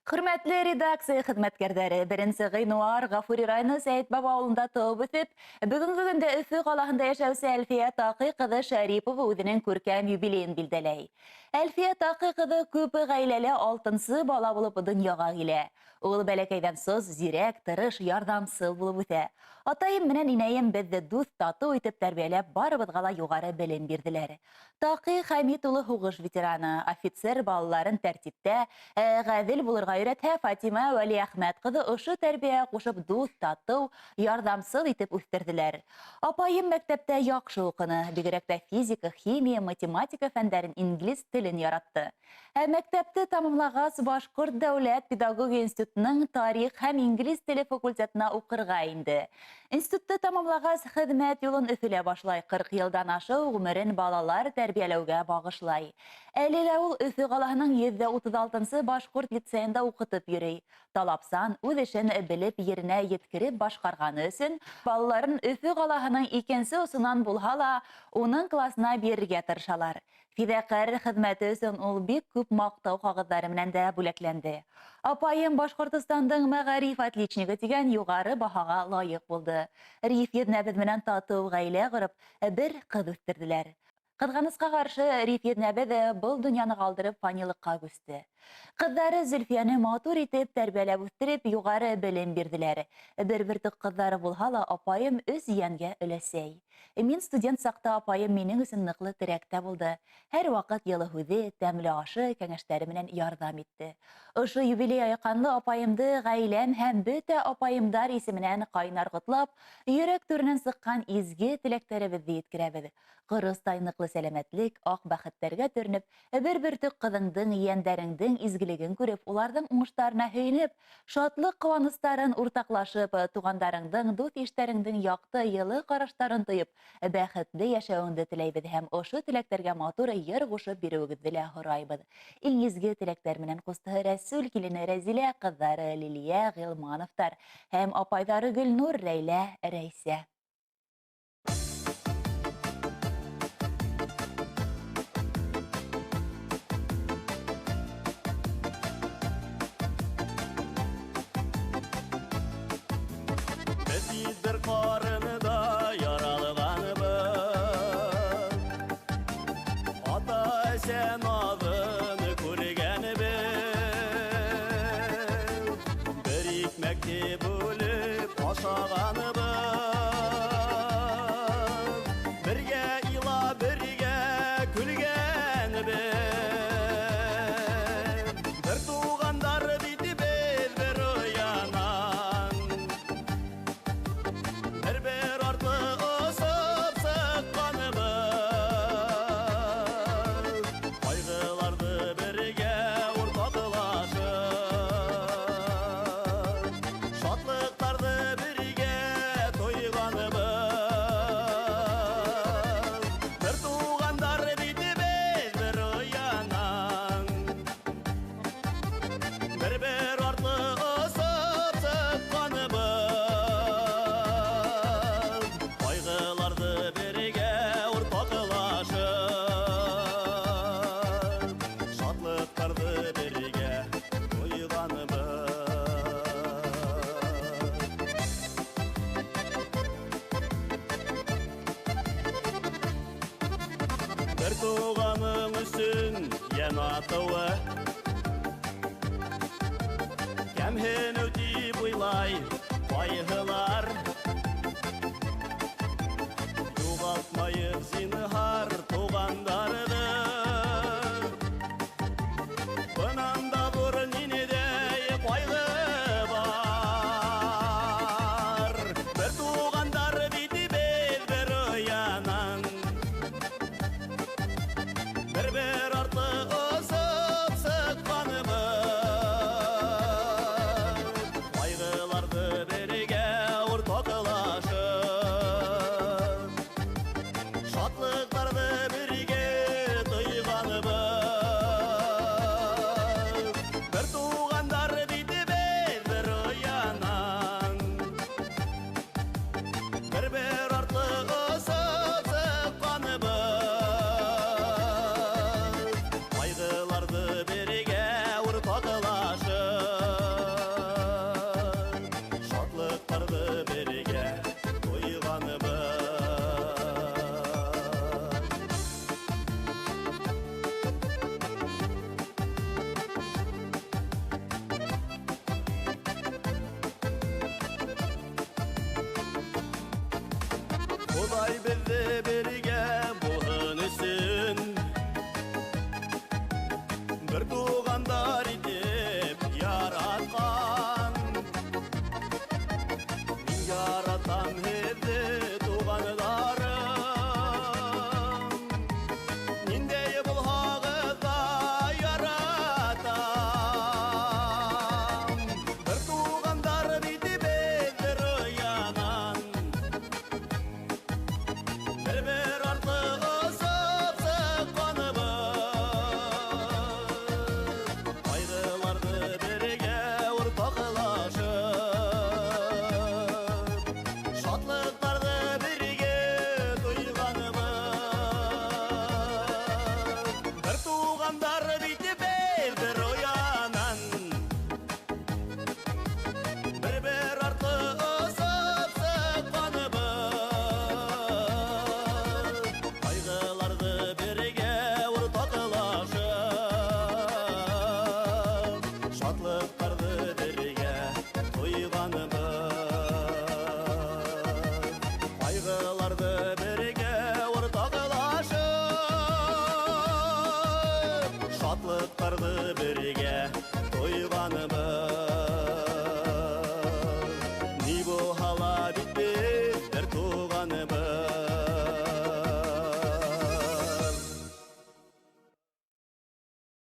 Хөрмәтле редакция хеҙмәткәрҙәре, 1 ғинуар Ғафури районы Сәйетбаба ауылында тыуып үҫеп, бөгөнгө көндә Өфө ҡалаһында йәшәүсе Әлфиә Таҡый ҡыҙы Шәрипова үҙенең күркәм юбилейын билдәләй. Әлфиә Таҡый ҡыҙы күп ғаиләлә 6-нсы бала булып донъяға килә. Ул бәләкәйҙән сос, зирәк, тырыш, ярҙамсыл булып үҫә. Атайым менән инәйем беҙҙе дуҫ, татыу итеп тәрбиәләп, барыбыҙға ла юғары белем бирҙеләр. Таҡый Хәмит улы һуғыш ветераны, офицер балаларын тәртиптә, ғәҙел булырға өйрәтһә, Фатима Вәлиәхмәт ҡыҙы ошо тәрбиәгә ҡушып дуҫ, татыу, ярҙамсыл итеп үҫтерҙеләр. Апайым мәктәптә яҡшы уҡыны, бигерәк тә физика, химия, математика фәндәрен, инглиз телен яратты. Ә мәктәпте тамамлағас, Башҡорт дәүләт педагогия институтының тарих һәм инглиз теле факультетына уҡырға инде. Институтты тамамлағас, хеҙмәт юлын Өфөлә башлай, 40 йылдан ашыу ғүмерен балалар тәрбиәләүгә бағышлай. Әле лә ул Өфө ҡалаһының 136-нсы башҡорт лицейында уҡытып йөрөй. Талапсан үҙ эшен белеп, еренә еткереп башҡарғаны өсөн балаларын Өфө ҡалаһының икенсе осонан булһа ла уның класына бирергә тырышалар. Фиҙаҡәр хеҙмәте өсөн ул бик күп маҡтау ҡағыҙҙары менән дә бүләкләнде. Апайым Башҡортостандың мәғариф отличнигы тигән юғары баһаға лайыҡ булды. Риф еҙнәбеҙ менән татыу ғаилә ҡороп, бер ҡыҙ үҫтерҙеләр. Ҡыҙғанысҡа ҡаршы, Риф еҙнәбеҙ был донъяны ҡалдырып фанилыҡҡа күсте. Ҡыҙҙары Зөлфиәне матур итеп тәрбиәләп үҫтереп, юғары белем бирҙеләр. Бер бөртөк ҡыҙҙары булһа ла, апайым өс ейәнгә өләсәй. Мин студент саҡта апайым минең өсөн ныҡлы терәк тә булды. Һәр ваҡыт йылы һүҙе, тәмле ашы, кәңәштәре менән ярҙам итте. Ошо юбилей айҡанлы апайымды ғаиләм һәм бөтә апайымдар исеменән ҡайнар ҡотлап, йөрәк түренән сыҡҡан изге теләктәребеҙҙе еткерәбеҙ. Ҡоростай ныҡлы сәләмәтлек, аҡ бәхеттәргә төрөнөп, бер бөртөк ҡыҙыңдың, ейәндәреңдең изгелеген күреп, уларҙың уңыштарына һөйөнөп, шатлыҡ ҡыуаныстарын уртаҡлашып, туғандарыңдың, дуҫ-иштәреңдең яҡты, йылы ҡараштарын тойоп, бәхетле йәшәүеңде теләйбеҙ һәм ошо теләктәргә матур йыр ҡушып биреүегеҙҙе лә һорайбыҙ. Иң изге теләктәр менән ҡустыһы Рәсүл, килене Рәзилә, ҡыҙҙары Лилиә Ғилмановтар һәм апайҙары Гөлнур, Ләйлә, Рәйсә. Беҙ бер ҡарында яралғанбыҙ, ата-әсә наҙын күргәнбеҙ, бер икмәкте бүлеп ашағанбыҙ, бергә илап, бергә көлгәнбеҙ. Бер туғандар бит беҙ бер оянан, бер-бер артлы осоп сыҡҡанбыҙ, ҡайғыларҙы бергә уртаҡлашып, шатлыҡтарҙы бергә тойғанбыҙ. Бер туғандар бит беҙ бер оянан, бер-бер артлы осоп сыҡҡанбыҙ, ҡайғыларҙы бергә уртаҡлашып, шатлыҡтарҙы бергә тойғанбыҙ. Бер туғаның өсөн йән атыуы кәмһенеү тип уйлай ҡайһылар. Юғалтмайыҡ зинһар туғандарҙы, бынан да ҙур ниндәй ҡайғы бар. Бер туғандар бит беҙ бер оянан, бер-бер артлы осоп сыҡҡанбыҙ, ҡайғыларҙы бергә уртаҡлашып, шатлыҡтарҙы бергә тойғанбыҙ. Бер туғандар бит беҙ бер оянан, бер-бер артлы осоп сыҡҡанбыҙ, ҡайғыларҙы бергә уртаҡлашып, Шатлыҡтарҙы бергә тойғанбыҙ. Ҡайғыларҙы бергә уртаҡлашып, шатлыҡтарҙы бергә тойғанбыҙ.